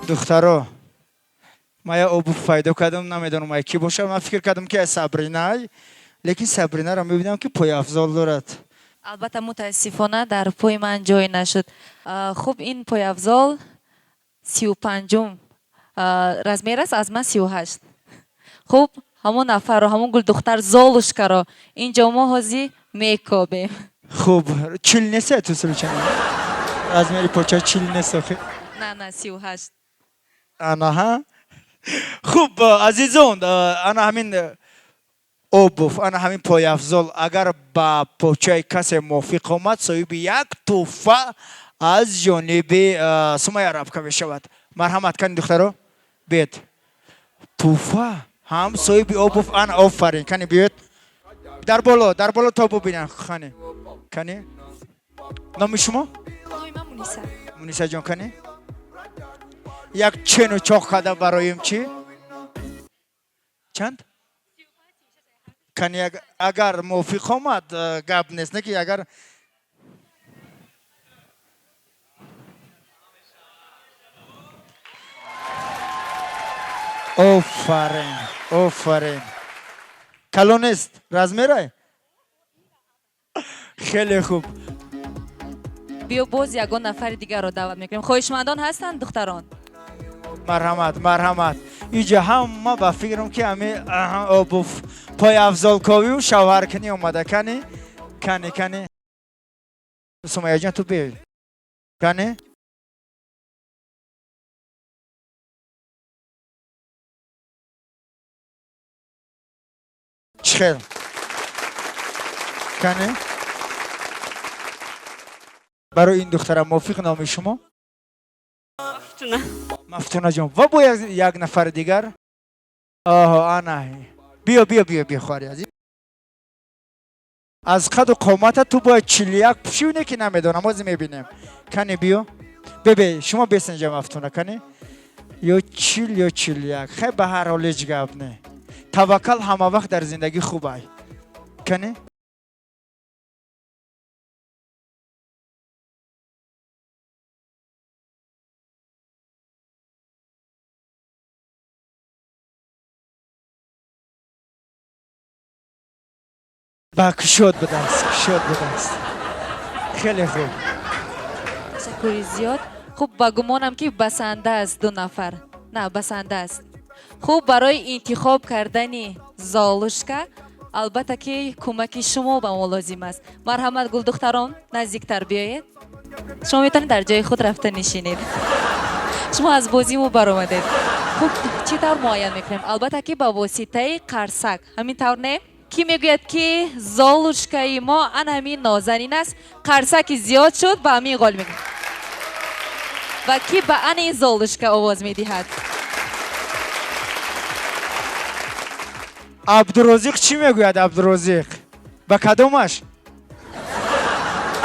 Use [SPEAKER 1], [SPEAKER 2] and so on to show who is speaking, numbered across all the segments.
[SPEAKER 1] Духтаро, ман як обувь пайдо кардам, намедонам ай кӣ бошад. Ман фикр кардам, ки ай Сабринай, лекин Сабринаро мебинам, ки пойафзол дорад.
[SPEAKER 2] Албатта, мутаассифона, дар пои ман ҷой нашуд. Хуб, ин пойафзол 35-ум размер аст, аз ман 38. Хуб, ҳамон нафарро, ҳамон гулдухтар Золушкаро инҷо мо ҳозир мекобем.
[SPEAKER 1] Хуб, 40 нест ту случайно? Размери поча 40 нест охи?
[SPEAKER 2] На, 38.
[SPEAKER 1] Анаҳа, хуб, азизон, ана ҳамин обувь, ана ҳамин пойафзол агар ба почаи касе мувофиқ омад, соҳиби як тӯҳфа аз ҷониби Сумайя Арабка мешавад. Марҳамат, кани, духтаро, биед. Тӯҳфа ҳам соҳиби обувь. Ана, офарин, кани, биёед дар боло, дар боло, то бубинам. Кани, кани, номи шумо?
[SPEAKER 3] Номи ман Муниса.
[SPEAKER 1] Мунисаҷон, кани, як чену чоқ карда бароем. Чӣ, чанд? Кани, агар мувофиқ омад, гап нест, не ки агар офарин, офарин, калон нест размерай, хеле хуб.
[SPEAKER 2] Биё, боз ягон нафари дигарро даъват мекунем. Хоҳишмандон ҳастанд, духтарон?
[SPEAKER 1] Марҳамат, марҳамат. Иҷа ҳама ба фикрам, ки ами обувь, пойафзолковию шавҳаркунӣ омада. Кани, кани, кани, Сумаяҷон, ту биёй, кани. Чӣ хел? Кани, барои ин духтара мувофиқ? Номи шумо?
[SPEAKER 3] Мафтуна.
[SPEAKER 1] Мафтунаҷон, ва бо як нафари дигар. Оҳо, ана, биё, биё, биё, биё, хоҳари азиз. Аз қаду қомата ту бояд 41 пӯшӣ, не ки намедонам, ҳозир мебинем. Кани, биё, бебе, шумо бесенҷа. Мафтуна, кани, ё 40, ё 41. Хай, ба ҳар ҳол ҳеҷ гап не, таваккал ҳама вақт дар зиндагӣ хуб ай. Кани. Ба кушод будааст, кушод будааст, хеле хуб.
[SPEAKER 2] Ташаккури зиёд. Хуб, ба гумонам, ки басанда аст ду нафар. На, басанда аст. Хуб, барои интихоб кардани Золушка, албатта, ки кӯмаки шумо ба мо лозим аст. Марҳамат, гулдухтарон, наздиктар биёед. Шумо метавонед дар ҷои худ рафта нишинед, шумо аз бозии мо баромадед. Хуб, чӣ тавр муайян мекунем? Албатта, ки ба воситаи қарсак. Ҳамин тавр, не? Кӣ мегӯяд, ки Золушкаи мо ан ҳамин нозанин аст? Қарсаки зиёд шуд, ба ҳамин ғолиб мекунем. Ва кӣ ба ани Золушка овоз медиҳад?
[SPEAKER 1] Абдурозиқ чӣ мегӯяд? Абдурозиқ, ба кадомаш?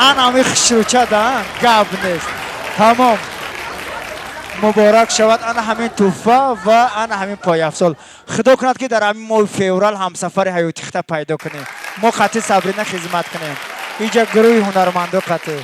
[SPEAKER 1] Ан ами хушрӯчада, гап нест, тамом. Муборак шавад ана ҳамин тӯҳфа ва ана ҳамин пойафзол. Худо кунад, ки дар ҳамин моҳи феврал ҳамсафари ҳаёти хита пайдо кунем, мо қатъи Сабрина хизмат кунем, иҷа гурӯҳи ҳунармандо қатъи.